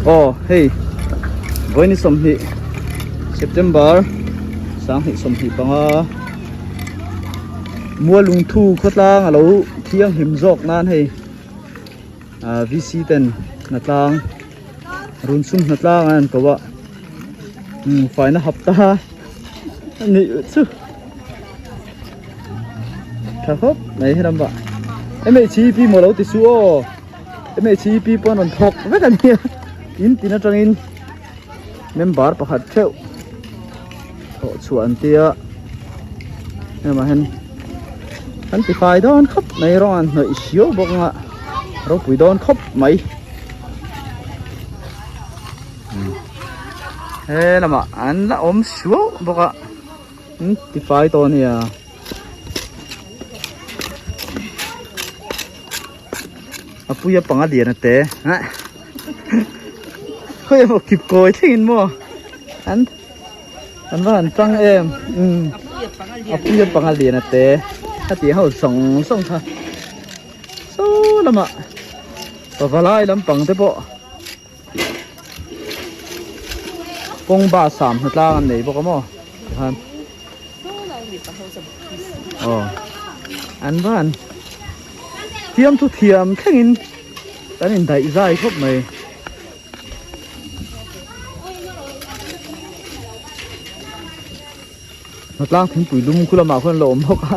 Aw hei vawiin 20 September 2025 Mualungthu khawtlang a lo thianghlim zawk nan hei ah VC ten hnatlang run sum hnatlang an ko a umm faina hapta a nih chu. Tha khawp mai helam pah MHEP maw lo ti su aw MHEP pawh an rawn thawk vek a nia in tin atangin member pakhat theuh thawh chhuah an tia hemah hian an ti fai dawn khawp mai rawng an hnawih hriau bawk anga ropui dawn khawp mai he lamah an la awm suau bawk a. Ti fai tawh a nia. A puia panga lian a te. Khawi emaw kip kawi thlengin maw an an va han chang em. A puia panga lian a te. A tih ho sawng sawng kha. Saw lamah pavalai lampang te pawh. Kawng bus sam hna tlang an nei bawk a maw tikhan aw an van fiamthu thiam thlengin kan indaih zai khawp mai. Hnatlang thingpui lum khu lamah khuan a lo awm bawk a.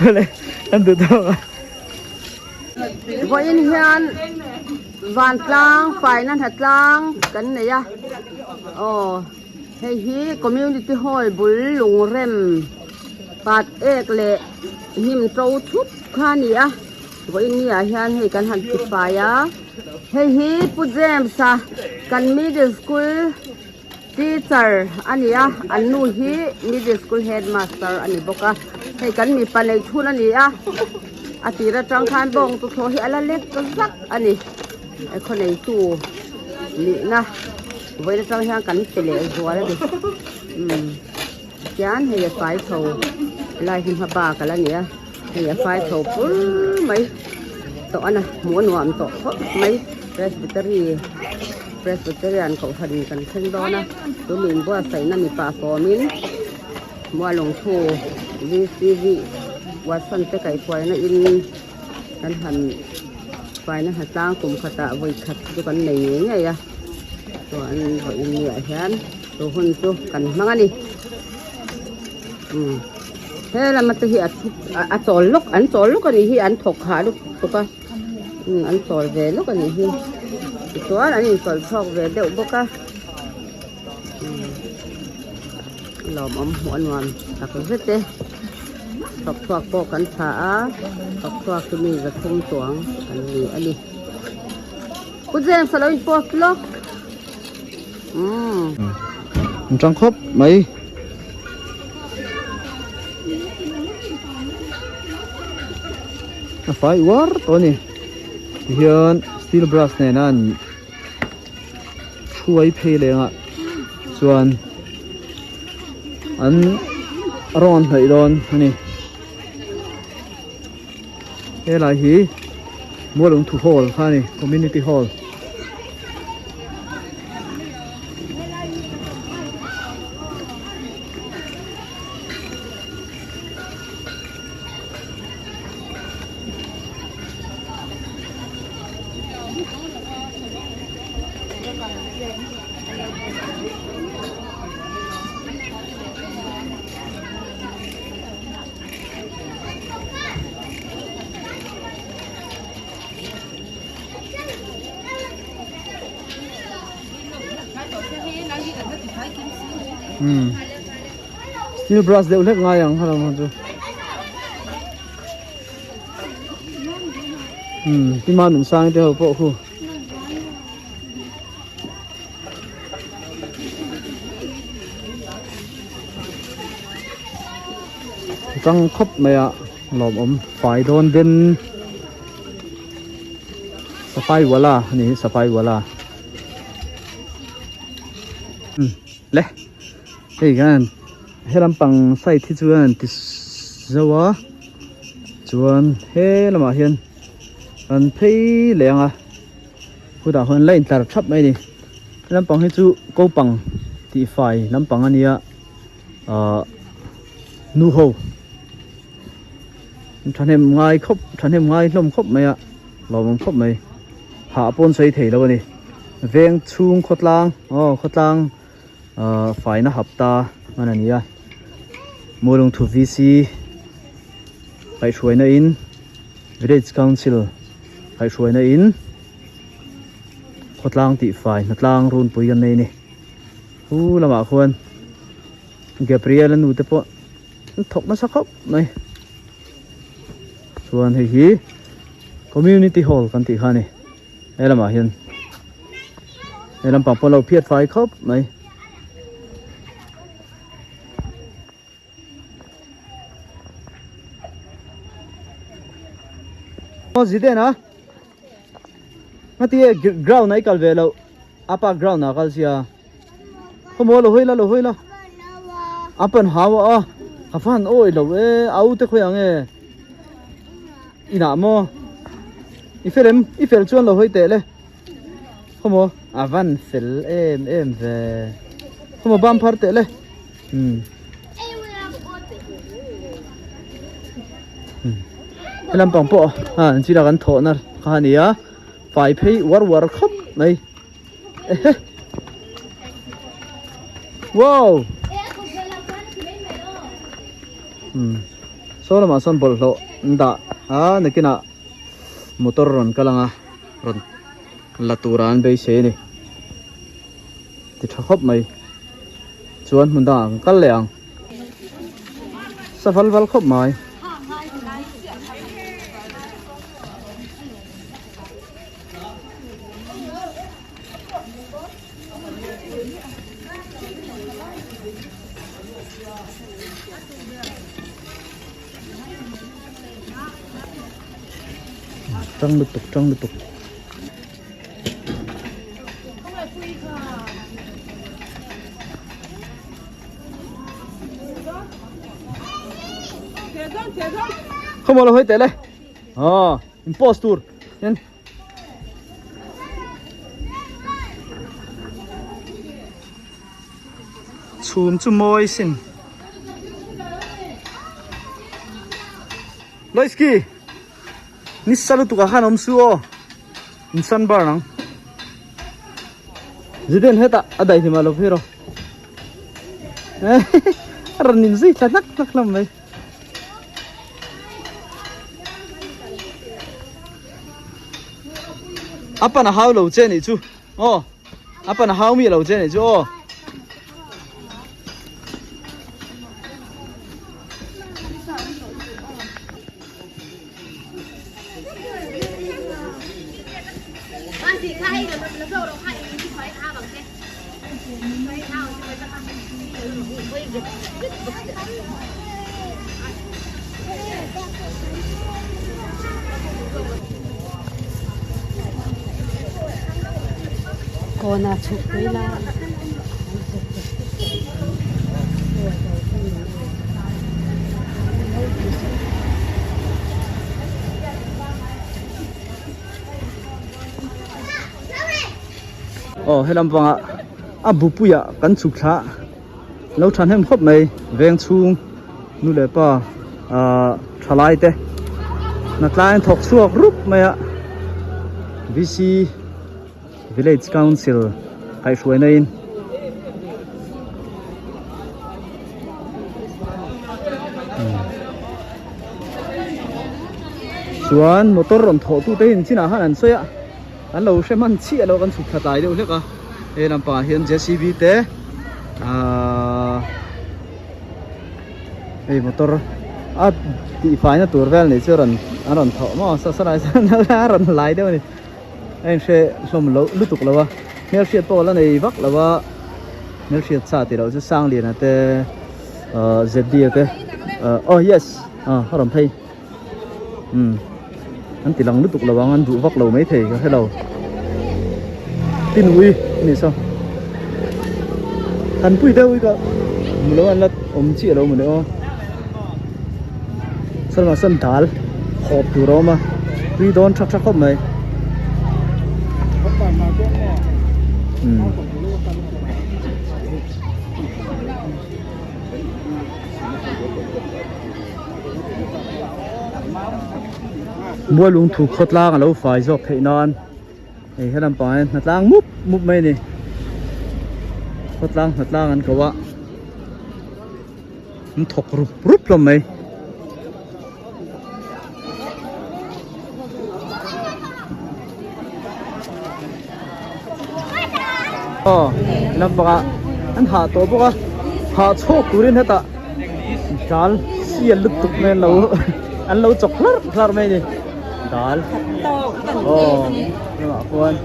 Hale an duh tawk a. Vawiin hian vantlang faina hnatlang kan nei a. Aw hei hi community hall bul lungrem pat ek leh hnim to thup kha a ni a. Vawiin ni ah hian hei kan han ti fai a. Hei hi Pu James-a kan middle school teacher a ni a, an nu hi middle school headmaster a ni bawk a. Hei kan mipa nei thun a ni a, a tir atang khan bawng tuthlawh hi a la lek zak a ni. He khaw neitu nihna vawiin atang hian kan pe leh zual a ni. Umm tihian hei a fai chho lai hi hma bak a la ni a. Hei a fai chho pur mai tawh a na hmuh a nuam tawh khawp mai presbytery presbyterian kohhran kan thleng dawn a chu min buatsaihna mipa sawmin Mualungthu VCV Watson te kaihhruaina in kan han faina hnatlang kum khatah vawi khat chu kan nei ngei ngei a chuan vawiin ni ah hian chu hun chu kan hmang a ni. Umm he lama te hi a thu a chawl lawk an chawl lawk a nih hi an thawk hah lutuk a umm an chawl ve lawk a nih hi tichuan an inchawlh chhawk ve deuh bawk a umm lawmawm hmuh a nuam tak zet e thawk chhuak pawh kan tha a thawk chhuak hi mi 300 chuang kan ni a ni Pu James a lo in post lawk umm. An tang khawp mai. A fai uar tawh a ni. Tihian steel brush nena an thuai phei leng ah chuan an rawn hnawih dawn a ni. Helai hi Mualungthu Hall kha a ni Community Hall. Steel brush deuh hlek ngai ang halam chu tima nun sang te ho pawh khu Chang khawp mai a lawmawm fai dawn den safai wala a ni hi safai wala umm le hei hian he lampang side hi chuan an ti zo a chuan he lamah hian. Kan phei leh ang a khutah khuan la intlar thap mai a ni lampang hi chu kopang tih fai lampang a nia ahh nu ho thahnem ngai khawp thahnem ngai hlawm khawp mai a lawmawm khawp mai hah pawh an sawi thei lo a ni veng chhung khawtlang aw khawtlang ahh faina hapta hman a ni a Mualungthu VC kaihhruaina in Village Council kaihhruaina in khawtlang tihfai hnatlang runpui kan nei a ni hu lamah khuan Gabriel a nu te pawh an thawk nasa khawp mai chuan hei hi Community Hall kan tih kha a ni. He lamah hian he lampang pawh a lo phiat fai khawp mai. Aw Zidane a ngati e ground a i kal ve loh apa ground ah a kal sia khawmaw lo hawi la lo hawi la a pan hau a ka fan awi lo e a u te khawi ang e. Inah maw? I fel em? I fel chuan lo hawi teh le. Khawmaw? A van fel em em ve. Khawmaw bam phar teh le. Hmm. Hmm. He lampang pawh ha an chila kan thawhna kha a ni a. Fai phei uar uar khawp mai. Ehe. Wow. Hmm. Saw lamah sawn bawlhhlawh an dah a nakinah motor rawn kal ang a rawn la tura an beisei a ni ti tha khawp mai chuan hmun dangah kan kal leh ang sa val val khawp mai. Tang lutuk tang lutuk. Không lo hơi tệ le. Ờ, impostor. Nhanh. Chhum chu mawi sin. Loiski ni sa lutuk ah khan awm su aw in sunburn ang. Zidane hetah a daihlim ah lo phei rawh. A rawn in zui thla hlak hlak hlawm mai. A pan a hau lo che nih chu aw. A pan a hau mi lo che nih chu aw. Kawn ah chhuk pui la. Aw helam pangah a bupuiah kan chhuk thla lo thahnem khawp mai veng chhung nu leh pa ahh thalai te hnatlai an thawk chhuak rup mai a V_C village council kaihhruaina in chuan motor rawn thawh tute hi chinah khan an sawi a an lo hre hman chiah lo kan chhuk thla tlai deuh hlek a he lampangah hian J C B te ahh hei motor a tihfaina tur vel nih chu a rawn a rawn thawh maw saw saw sawn a rawn lai deuh a ni a inhre hlawm loh lutuk lo a hmelhriat pawh la nei vak lo a hmelhriat sa tih loh chu Sangliana te ahh Z D a te ahh aw yes ah a rawn phei. Umm an ti lang lutuk lo ang an duh vak lo maithei ka hre lo tinui a nih saw thanpui deuh hi ka hmu lo an la awm chiah lo mawni aw sawn ah sawn dal hawp tur a awm a. Tui dawn tha tha khawp mai. Mualung thu khawtlang a lo fai zawk theih nan hei he lampang ah hian hnatlang mup mup mai a ni khawtlang hnatlang an ko a an thawk rup rup hlawm mai. Aw lampangah an hah tawh bawk a hah chhawk turin hetah dal sial lutuk mai an lo an lo chawk hlarh hlarh mai a ni dal aw lamah khuan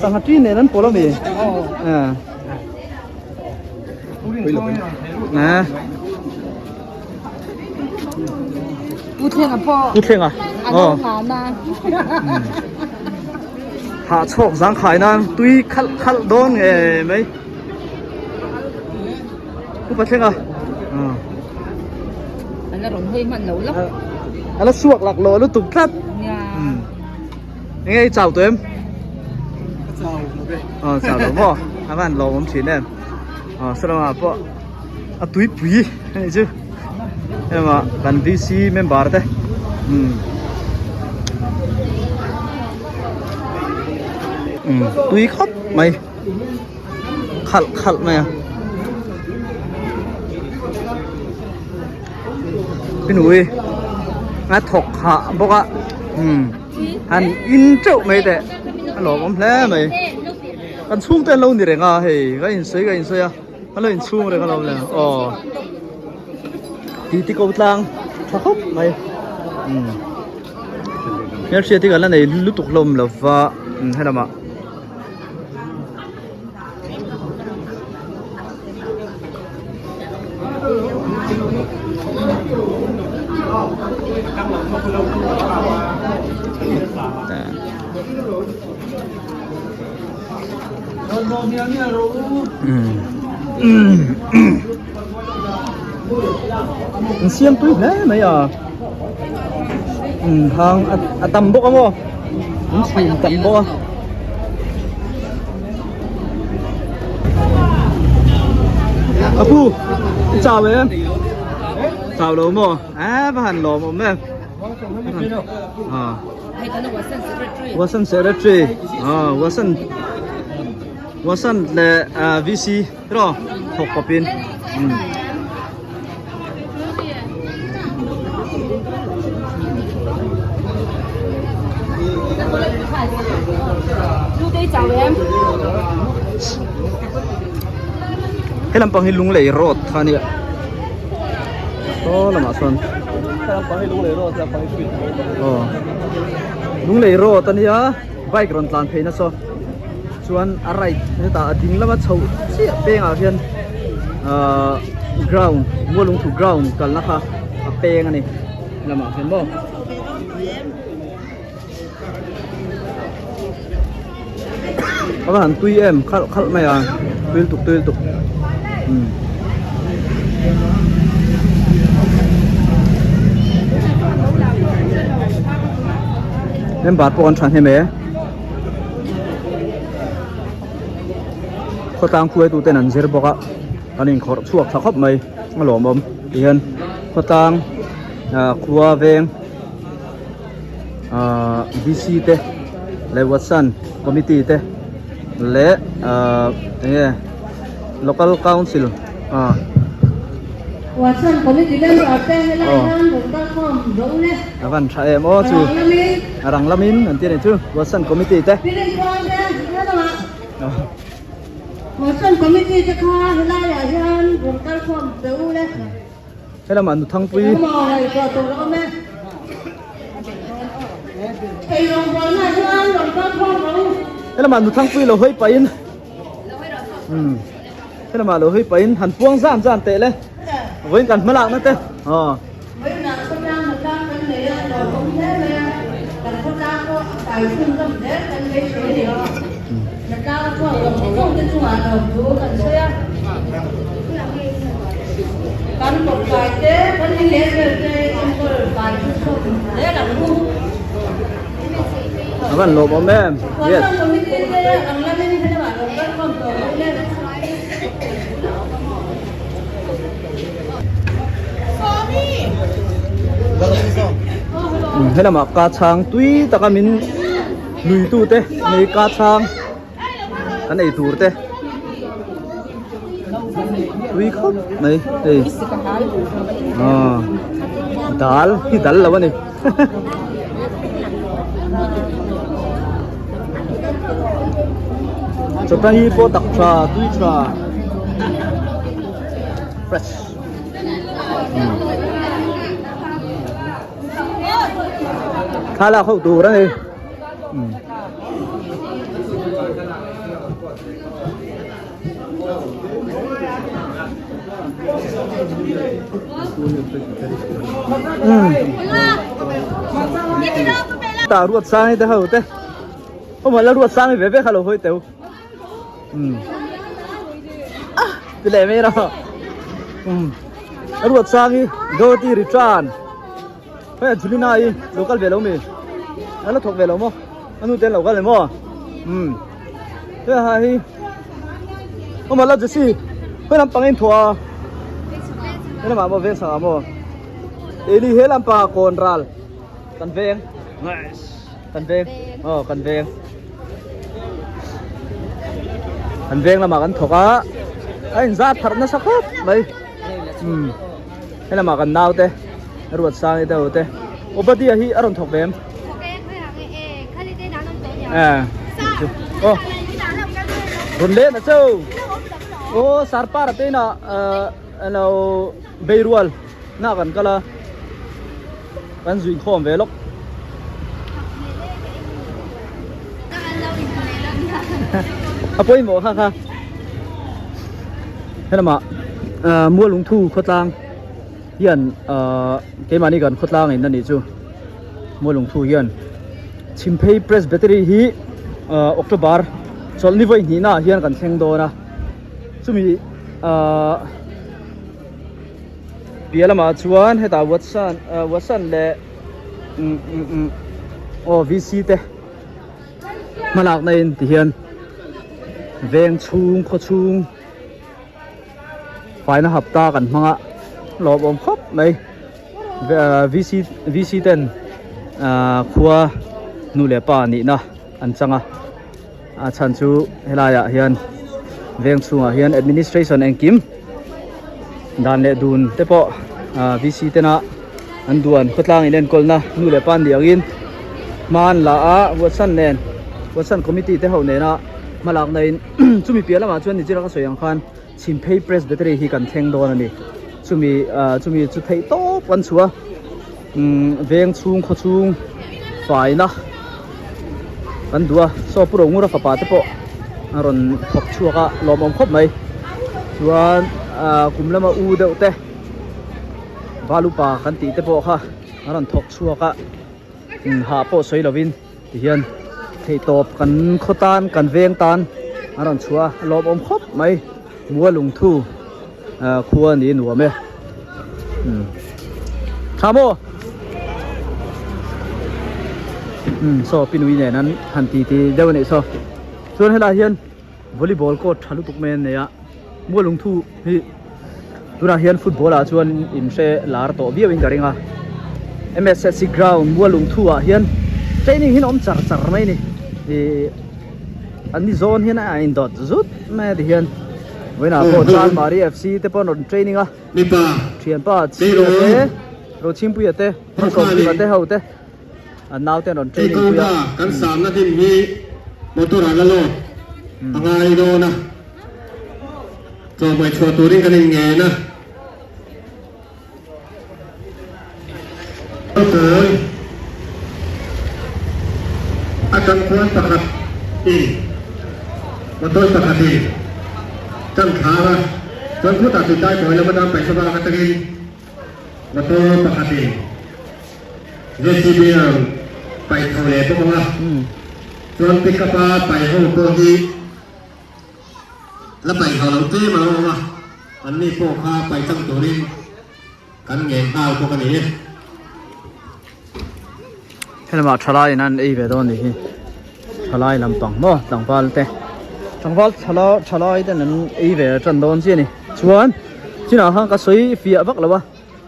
sangha ṭi nen an pawlh a mi ah. Pu Thlenga pawh. Pu Thlenga. A lo ngan a. Hah chhawk zang khai nan tui khalh khalh dawn nge mai. Pu Pathlenga. An la rawn hawi hman lo lawk. A la suak lak lo lutuk tlat. Nia. Enge i chau tawh em? Ka chau lo ve. Aw chau lo maw? A van lawmawm thin em. Aw salamah pawh a tuipui a nih chu hema kan VC member te umm umm tui khawp mai khalh khalh mai a pinui a thawk hah bawk a umm han in teuh mai teh a lawmawm hle mai. Kan chhungte an lo ni reng a hei ka insawi ka insawi a an lo inchhung reng alawm le aw titi ko tlang tha khawp mai umm hmelhriat hi kan la nei lutuk hlawm lo va umm helamah An siam tui hle mai a umm hang a tam bawk a maw an chhum tam bawk a. A pu i chau em chau lo maw a va han lawm awm em a. Wasan Secretary ah Wasan Wasan leh VC tiraw thawk pawpin umm. He lampang hi Lunglei road kha a nia saw lamah sawn. Aw Lunglei road a nia bike rawn tlan phei nasa chuan a right hetah a ding lama chhoh chiah pengah hian ahh ground Mualungthu ground kalna kha a peng a ni lamah hian maw. A va han tui em khalh khalh mai a tui lutuk tui lutuk umm. Member pawh an thahnem e khawtlang hruaitu ten an zir bawk a an inkhawrh chhuak tha khawp mai a lawmawm tihian khawtlang ah khua veng. Ahh VC te leh Watson committee te leh ahh eng nge local council ah Watson committee member te helai hian rawn kal khawm rawh u le. A van tha em aw chu a rang lamin an ti a ni chu Watson committee te. Pirinkuang te helamah Watson committee te kha helaiah hian rawn kal khawm teh u le. Helamah nu thangpui. Helamah nu thangpui lo hawi pahin umm helamah lo hawi pahin han puang zan zan teh le vawiin kan hma lakna te aw. Kan kawtkai te, kan in leh vel te enkawl fai chu chhawm hle A van lawm awm em. Yes. Helamah ka chhang tui taka min lui tu te nei ka chhang kan ei tur te tui khawp mai hei ah dal hi dal lo a ni chawhmeh hi pawh tak tha tui tha fresh thlalak ho tur a ni. Ta ruat sang te ho te. Không phải là ruột sang về về khá là hơi tếu. Ừ. Ti leh mai rawh. Um. Ruat sang hi Dorothy return. Hei Julina hi lo kal ve lo mi a la thawk ve lo maw a nu te an lo kal emaw umm hei ha hi awm la Jessie khawi lampang a inthawh a he lamah maw veng chhakah maw Eli he lampangah kawn ral kan veng nice kan veng aw kan veng kan veng lamah kan thawk a a inzat pharh nasa khawp mai umm. He lamah kan nau te ruat sang te ho te Obadia hi a rawn thawk ve em? Aw rawn len a cho aw sarpara te inah alo beirual na kan kal a kan zui khawm ve lawk a pawimawh kha kha helamah Mualungthu khawtlang hian ahh keimahni kan khawtlang in a nih chu Mualungthu hian Chhimphei Presbytery hi ahh October chawlhni vawi hnihna ah hian kan thleng dawn a chumi ahh piah lamah chuan hetah Watson ahh Watson leh umm umm umm aw V C te hmalakna in ti hian veng chhung khaw chhung faina hapta kan hmang a lawmawm khawp mai V C V C ten ahh khua nu leh pa nihna an chang a a chhan chu helai ah hian veng chhungah hian administration engkim dan leh dun te pawh ahh V C tena an duan khawtlang in enkawlna nu leh pa ni angin hma an la a Watson nen Watson committee te ho nena hmalakna in chumi piah lamah chuan nichina ka sawi ang khan Chhimphei Presbytery hi kan thleng dawn a ni chumi ah chumi chu theih tawp kan chhuah a umm veng chhung khaw chhung faina kan duh a saw Pu Rongura fapa te pawh a rawn thawk chhuak a lawmawm khawp mai chuan ah kum lama u deuh te. Valupa kan tih te pawh kha a rawn thawk chhuak a hah pawh sawi lovin tihian theihtawp kan khaw tan kan veng tan a rawn chhuah a lawmawm khawp mai Mualungthu khua ni nuam e tha maw saw pinui nen an han ti ti deuh a nih saw chuan helai hian volleyball court tha lutuk mai an nei a Mualungthu hi tunah hian football ah chuan in hre lar tawh viau in ka ring a M_S_S_C ground Mualungthu ah hian training hi a awm char char mai a ni ihh an ni zawn hian a indawt zut mai a tihian vawiinah pawh Chanmari F_C te pawh an rawn training a thianpa Chhia te Rochhingpuia te Malsawmkima te ho te. An naute an rawn training pui a. Hei kan samna hnim hi motor ah la load a ngai dawn a, chawhmeh chhuah turin kan inngen a. Pawl atang khuan pakhat in motor pakhat in tan thlar a, chuan khutah tuitai kawi lam atang paisa bak atangin motor pakhat in. JCB ang paih tho leh bawk ang a, chuan pick up a paih ho pawh hi la paih tho lo tlem a lo awm a, an ni pawh kha paih tlang turin kan ngen nghal bawk a ni e. Helamah thalaiin an ei ve dawn a nih hi. Thalai lampang maw tlangval te tlangval thala thalai ten an ei ve tan dawn chiah a ni chuan chinah khan ka sawi fiah vak lo a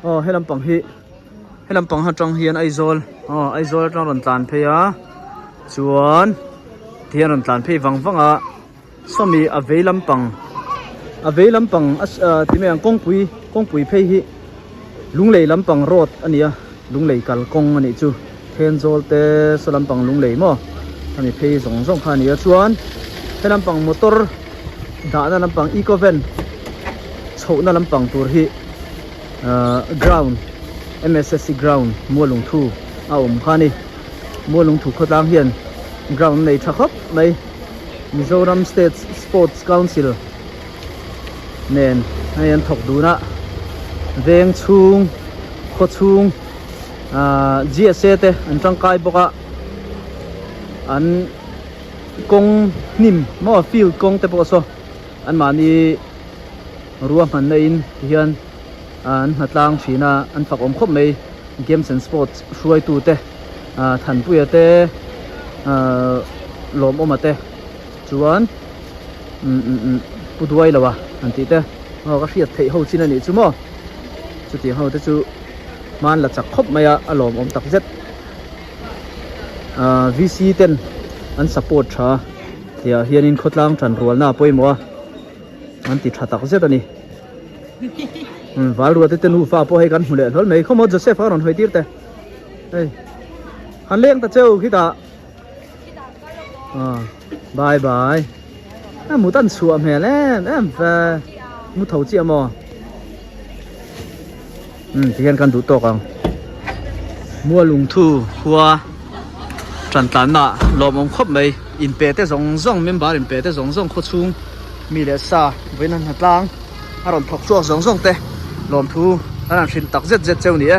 aw he lampang hi he lampang atang hian Aizawl aw Aizawl atang rawn tlan phei a chuan tihian rawn tlan phei vang vang a sawmi a vei lampang a vei lampang a ti mai ang kawngpui kawngpui phei hi Lunglei lampang road a ni a Lunglei kalkawng a nih chu Thenzawl te saw lampang Lunglei maw a mi phei zawng zawng kha a ni a chuan he lampang motor dahna lampang eco van chhohna lampang tur hi ahh ground M_S_S_C ground Mualungthu a awm kha a ni Mualungthu khawtlang hian ground a nei tha khawp mai Mizoram State Sports Council nen hei an thawk dun a veng chhung khaw chhung ahh G_S_A te an tangkai bawk a an kawng hnim maw field kawng te pawh saw an mahni ruahmanna in ti hian an hnatlang thin a an fak awm khawp mai games and sports hruaitu te ahh Thanpuia te ahh Lawmawma te chuan umm umm umm pu duai lo a han tih te aw ka hriat theih ho chin a nih chu maw chutiang ho te chu hman la chak khawp mai a a lawmawm tak zet ahh V_C ten an support tha tih ah hianin khawtlang tan rualna a pawimawh a an ti tha tak zet a ni umm valrua te te nufa pawh hei kan hmu leh hlawl mai khawmaw Joseph a rawn hawi tir teh hei han leng ta cheu khitah. Bye bye a mut an chhuah hmel em em ve mu tho chiah maw umm tihian kan duh tawk ang Mualungthu khua tan tlanna lawmawm khawp mai inpe te zawng zawng member inpe te zawng zawng khawchhung mi leh sa vawiin an hnatlang a rawn thawk chhuak zawng zawng te lawmthu an han hrilh tak zet zet cheu ni e.